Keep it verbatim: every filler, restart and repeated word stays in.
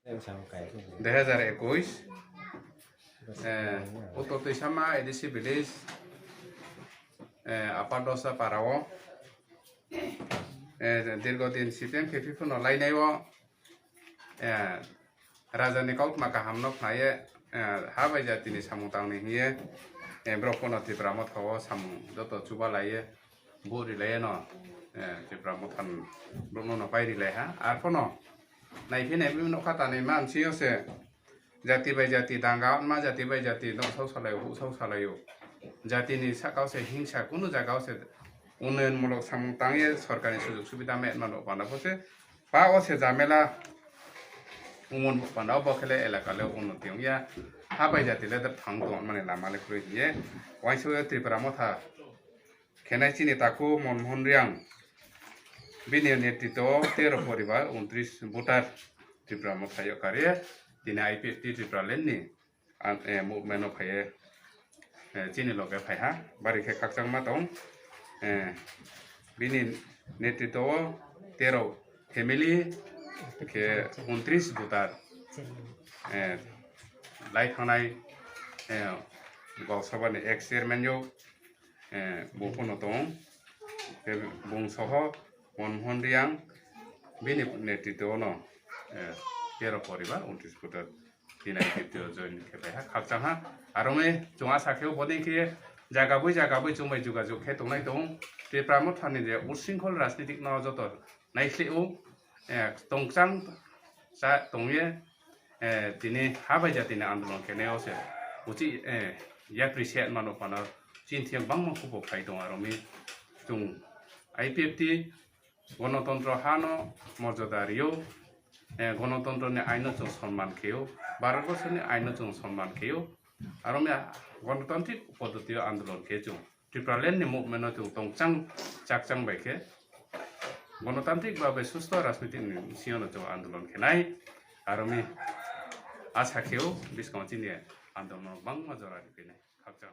Dui hazar ekush, eh, Uttor Tuisama A D C village, eh, Upper Dosa Parao, eh, dirgo din C P M khe phano lainai o, eh, raja ni kautma kaham no khnai ye, eh, ha bai jati ni samung tang ni hiye, eh, borok phano Tipra Motha o samung joto chuba lai ye, bo rilai ye no, eh, Tipra Motha ni borok no no pai rilai ha, ar phano nai phi nai phi nokha tanwi ma msing yo se, jati bai jati danga wngma, jati bai jati noksao salai o, buksao salai o. Jati ni saka o se hingsa, kunu jaga o se unnayon mulok samung tang ye, sorkar ni sujog subida me mano panda pho se, pa o se jamela ungmon panda o, bo khe le elaka le unnoti wng ya, ha bai jati le thang tong mani lama le kwrwi hiye. Uansuk Tripura Motha khenai chini takhuk Monmohan Riyang, bini netritwo o tero poribar, untris voter Tripura Motha yo kariye, tini I P F T Tripura land ni, ah, eh, movement o phaiye, eh, chini loge phaiha, bari khe khakchangma tong, eh, bini netritwo o tero family khe untris voter, eh, lai thangnai, eh, Gok Sabha ni ex chairman yo, eh, bo phano tong, tei bung soho Monmohan Riyang bini netritwo no, eh, tero poribar untris voter tini I P F T o join khe phaiha, khakchangha. Aro me chwng asa khe bodei khe jaga bui jaga bui chwng bai jogajog khe tongnai tong. Tripura Motha ni je usringkhol rajnitik no joto naisle o, eh, tongchang cha tongye, eh, tini ha bai jati ni andolon khe nai o se uchi, eh, yapri se mano phano chini theng bangma khupo phai tong aro me chwng I P F T Gonotontro hano morjada rio, eh, gonotontro ni aino chwng sonman kheo, Bharat borso ni aino chwng sonman kheo, aro me gonotantrik poddotio andolon khe chwng Tripura land ni movement no chwng tongchang chakchang bai khe gonotantrik babe susto rajniti ni bisingo no chwng andolon khenai, aro me asa kheo bwskango chini andolon no bangma jora ripinai khakchang.